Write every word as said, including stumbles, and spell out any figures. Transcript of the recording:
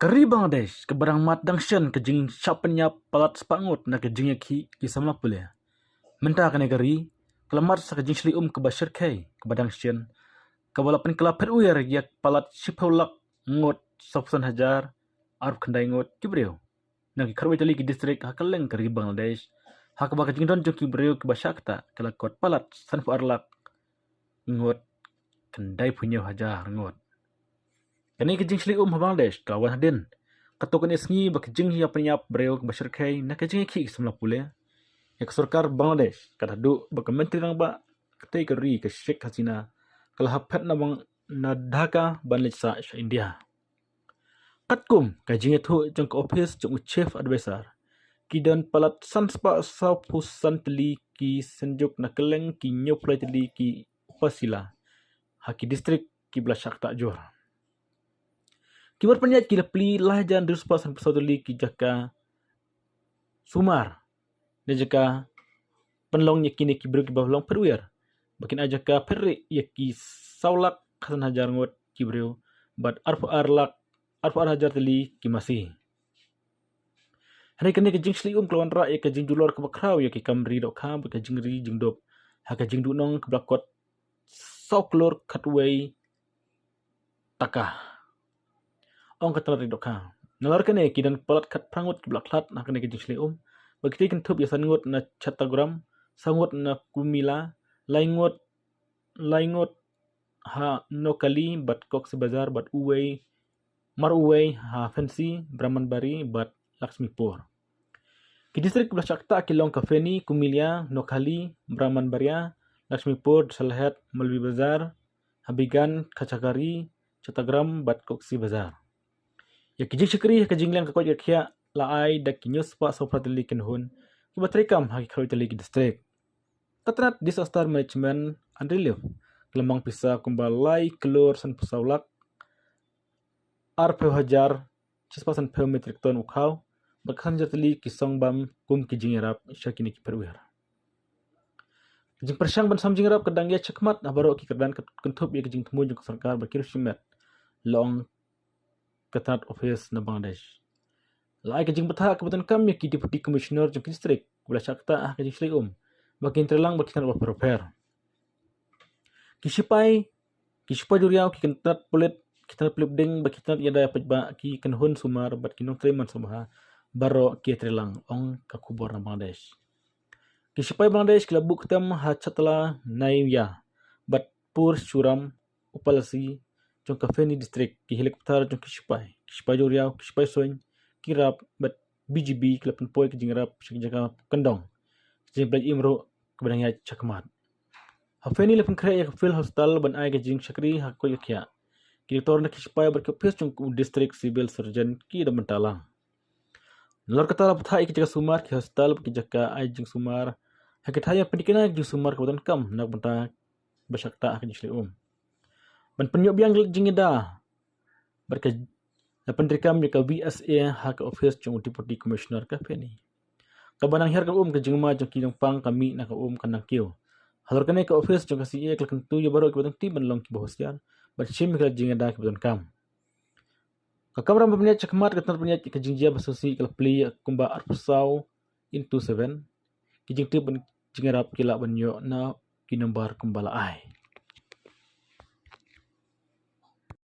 Ka ri Bangladesh kaba dang mat dang shen ka jingshah pynïap palat spah ngut na ka jingïakhih ki samla pule. Mynta kane ka ri ka la mat sa ka jingshli um kaba shyrkhei kaba dang shen, kaba la pynkylla phet wiar ïa palat shiphew lak ngut sawphew san hajar arphew khyndai ngut ki briew na ki khatwei tylli ki distrik ha kylleng ka ri Bangladesh, ha kaba ka jingdon jong ki briew kiba shah ktah ka la kot palat sanphew ar lak ngut khyndai phew hynñiew hajar ngut. Kane ka jingshli um ha Bangladesh ka wan hadien kato kane sngi ba ka jingïapynïap briew kaba shyrkhei na ka jingïakhih ki samla pule ïa ka sorkar Bangladesh, ka haduh ba ka Myntri Rangbah katei ka ri ka Sheikh Hasina ka la hap phet na bang na Dhaka ban leit sah sha India. Katkum ka jingïathuh jong ka ophis jong u Chief Advisor, ki don palat san spah sawphew san tylli ki synjuk na kylleng ki hynñiewphew lai tylli ki upazila ha ki distrik kiba la shah ktah jur. Ki bor pynïaid ki la plie lai hajar hynriew spah sanphew saw tylli ki jaka sumar ne jaka pynlong ïa kine ki briew kiba long phet wiar ba kin ai jaka phet rieh ïa ki saw lak khatsan hajar ngut ki briew bad arphew ar lak arphew ar hajar tylli ki masi. Hynrei kane ka jingshli um ka la wanrah ïa ka jingjulor kaba khraw ïa ki kam ri dohkha bad ka jingri jingdup ha ka jingduhnong kaba la kot saw klur khatwei taka, ong ka tnat ri dohkha. Nalor kane ki don palat khatphra ngut kiba la khlad ha kane ka jingshli um, bad kitei ki kynthup ïa san ngut na Chattogram, saw ngut na Kumila, lai ngut lai ngut ha Noakhali bad Cox's Bazar bad uwei, mar uwei ha Phensi, Brahmanbari bad Lakshmipur. Ki distrik kiba la shah ktah ki long ka Feni, Kumila, Noakhali, Brahmanbaria, Lakshmipur, Sylhet, Mauliabazar, Hubeiganj, Cachar Gali, Chattogram bad Cox's Bazar. Ïa ki jingshakri ha ka jinglong ka koit ka khiah la ai da ki hynñiew spah sawphew tylli ki kynhun kiba treikam ha ki khatwei tylli ki distrik. Ka tnat Disaster Management and Relief ka la mang pisa kumba lai klur sanphew saw lak arphew hajar shispah sanphew metrik ton u khaw bad khatsan hajar tylli ki song bam kum ki jingïarap sha kine ki phet wiar. Ka jingpyrshang ban sam jingïarap ka dang ïaid shakhmat ha baroh ki kyrdan, ka kynthup ïa ka jingthmu jong ka sorkar bad ki riewshimet, la ong ka tnat ophis na Bangladesh. La ai ka jingbthah kaba donkam ïa ki Deputy Commissioner jong ki distrik kiba la shah ktah ha ka jingshli um ba kin trei lang bad ki tnat bapher bapher. Ki sipai, ki sipai duriaw, ki tnat pulit, ki tnat pulit ding bad ki tnat ïada ïapeit ba, ki kynhun sumar bad ki nongtrei mansumar baroh ki trei lang, ong ka khubor na Bangladesh. Ki sipai Bangladesh ki la buh ktem ha Chatla Naiya bad Pur Churam, Upazila jong ka Feni distrik, ki helicopter jong ki sipai, ki sipai duriaw, ki sipai suiñ, ki rap bad B G B ki la pynpoi ka jingïarap sha ki jaka kyndong. Ka jingpynleit im ruh kaba dang ïaid shakhmat. Ha Feni la pynkhreh ïa ka Field Hospital ban ai ka jingshakri ha ka koit ka khiah. Ki doktor na ki sipai bad ki ophis jong u District Civil Surgeon ki don bynta lang. Nalor kata la bthah ïa ki jaka sumar, ki hospital bad ki jaka ai jingsumar ha ki thaiñ ban pynthikna ïa ki jingsumar kaba donkam na ka bynta ba shah ktah ha ka jingshli um. Ban pynïoh biang jingïada bad ka, la pyntreikam ïa ka V S A ha ka ophis jong u Deputy Commissioner ka Feni. Kaba nang hiar ka um ka jingma jong ki nongpang ka mih na ka um ka nangkiew. Halor kane ka ophis jong ka C A ka la kyntu ïa baroh kiba donkti ban long kiba husiar ban shim ïa ka jingïada kiba donkam. Ka kamram ba pynïaid shakhmat, ka tnat pynïaid ïa ka jingjia ba sngewsih ka la plie kumba arphew saw into seven. Ki jingtip ban jingïarap ki lah ban ïoh na ki nombar kumba la ai.